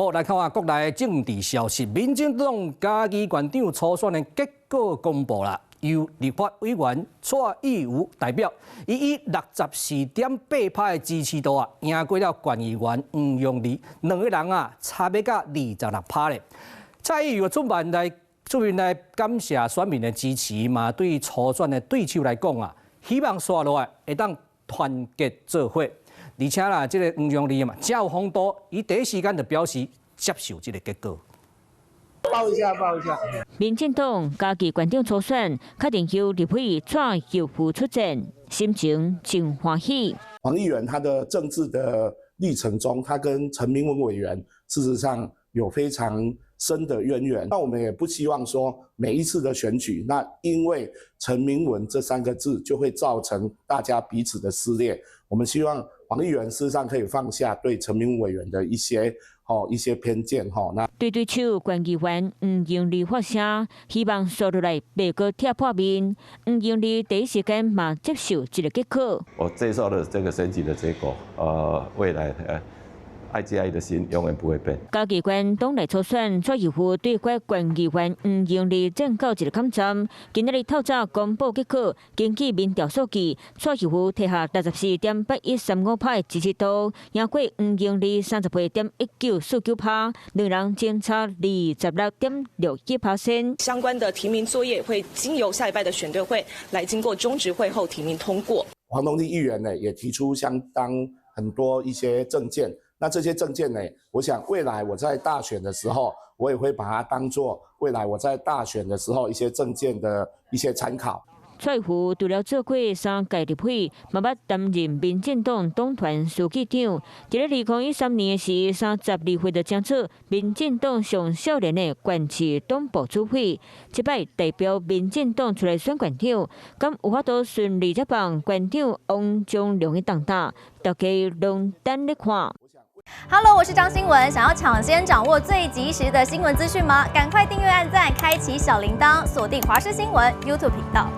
好，來看下國內政治消息。民進黨嘉義縣長初選的結果公布啦，由立法委員蔡易餘代表，伊以64.8%的支持度啊，贏過了縣議員黃榮利，兩个人啊差欲到26%咧。蔡易餘出面來感謝選民的支持嘛，對初選的對手來講啊，希望紲落來會當團結做伙。而且啦，這个黃榮利嘛，真有風度，伊第一時間就表示接受這个結果。抱一下，抱一下。民進黨嘉義縣長初選，確定由立委蔡易餘出戰，心情真歡喜。黃議員他的政治的歷程中，他跟陳明文委員事實上有非常深的淵源。那我們也不希望說每一次的選舉，那因為陳明文這三個字就會造成大家彼此的撕裂。我們希望黃議員事實上可以放下對陳明文委員的一些偏見吼。那對對手縣議員黃榮利發聲，希望紲落來袂閣拆破面。黃榮利第一時間嘛接受這個結果。我接受了這個選舉的結果，未來愛嘉義的心永遠不會變。嘉義縣黨內初選，蔡易餘對決縣議員黃榮利戰到一个崁站。今仔日透早公布結果，根據民調數據，蔡易餘提下64.8135%支持度，贏過黃榮利38.1949%，兩人相差26.61%。相關的提名作業會經由下禮拜的選對會來經過中執會後提名通過。黃東麗議員呢也提出相當很多一些政見。那這些政見呢，我想未來我在大選的時候，我也會把它當做未來我在大選的時候一些政見的一些參考。蔡易餘除了做過三屆立委，嘛捌擔任民進黨黨團書記長。佇咧2013年時，32歲就成做民進黨上少年的縣市黨部主委。這擺代表民進黨出來選縣長，敢有法度順利接棒縣長王忠良的重擔？大家攏等咧看。 Hello，我是張新聞。想要搶先掌握最及時的新聞資訊嗎？趕快訂閱、按讚、開啟小鈴鐺，鎖定華視新聞 YouTube 頻道。